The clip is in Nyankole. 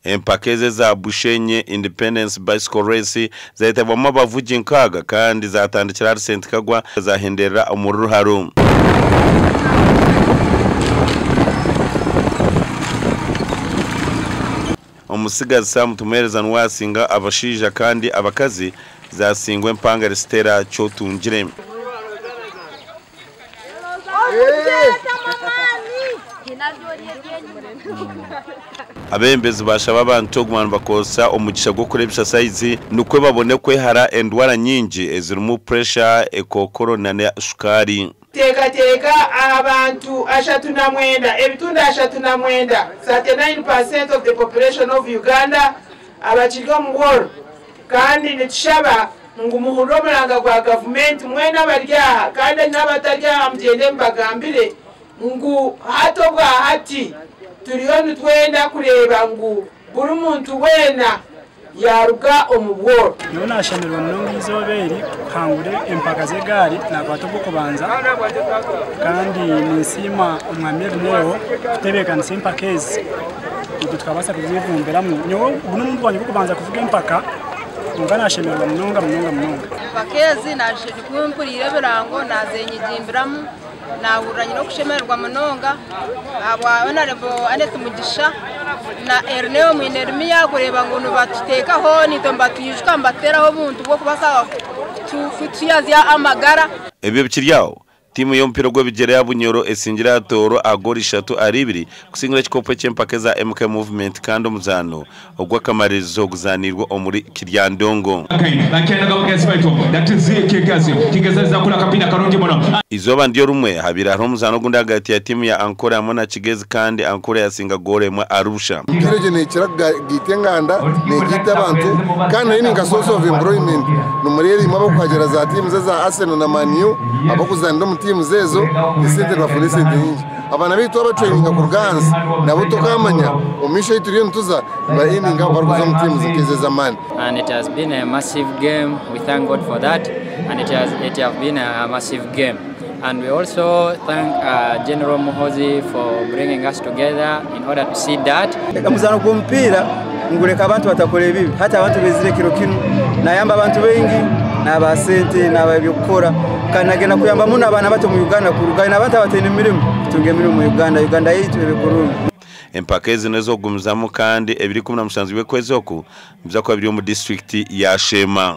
Empaka ezi eza Bushenyi Independence Bicycle Race zeetabwamu abavugi 6 kandi zatandikira ahari St Kagwa zahenderera omuri Ruharo. Omutsigazi Sam Tumuheereza niwe asinga abashaija kandi abakazi zasingwa empangare Stella Kyotungire. Abeebembezi baashaba abantu kuguma nibakozesa omugisha gw'okukora ebisasaizi nikwo babone kwehara endwara nyingi ezirimu puresha, ekookoro nana shukaari. Teekateeka aha bantu 39 ebitundu 39, 39% of the population of Uganda, abakiri omu bworo. Kandi nitushaba ngu muhurire omuranga gwa gavumenti mwena abari aha kandi n'abatari aha mugyende mubagambire ngu hati obwa hati turiyo nitwenda kureeba ngu buri muntu weena yaaruga omu bworo. Nyowe nashemererwa munonga eizooba eri kuhangura empaka z'egaari nakwata ogw'okubanza kandi ninsiima omwami Erineo kutebeekanisa empaka ezi itwe tukabaasa kuzevumbiramu. Nyowe ogu n'omurundi gwangye gw'okubanza kuvuga empaka kwonka nashemererwa munonga munonga munonga. Empaka ezi ku mpuriire ebirango nazenyigimbiramu nahurira nyine okushemererwa munonga ahabwa Honorable Annet Mugisha na Erineo Mwinerimiya kureeba ngu nibatutekaho naitwe nibatwijuka nibatuteraho obuntu bw'okubaasa kutuyazya amagara. Ebyo bikiri aho, tiimu y'omupiira gw'ebigyere ya Bunyoro esingire aha Tooro aha goolo ishatu ahari ibiri kusingura ekikopo eky'empaka eza MK Movement kandi omuzaano ogw'akamaririzo guzaaniirwe omuri Kiryandongo. Eizooba niryo rimwe, habaire hariho omuzaano ogundi ahagati ya tiimu ya Ankole hamwe na Kigezi kandi Ankole yasinga goolo emwe ahari busha. Emipiira egyo neekira kugaita enganda, negaita abantu kandi nayo ni nka source of employment. Nimureeba imwe abarikuhagira za tiimu eza Arsenal na Man U, abarikuzaanira omu tiimu ezo, esente nibafuna esente nyingi. Abaana baitu twabatraininga kuruga ahansi nabo tokaamanya omu maisho ahu turiyo nituza niba endinga up barikuza omu tiimu nk'ezo ez'amaani. And it has been a massive game, we thank God for that and it has it have been a massive game and we also thank uh, General Muhozi for bringing us together in order to see that. Omuzaano gw'omupiira nigureka abantu batakora ebibi. Hati abantu baizire kiro kinu nayamba abantu baingi, nabaha sente, nabaha eby'okukora kandi nagenda kuyamba muno abaana bato omu Uganda kurugayo n'abantu abataine mirimo kutunga emirimo omu Uganda, Uganda yaitu ebe kurungi. Empaka ezi n'ez'okugumizamu kandi ebiro 17 by'okwezi oku nibiza kuba biri omu disiturikiti ya Sheema.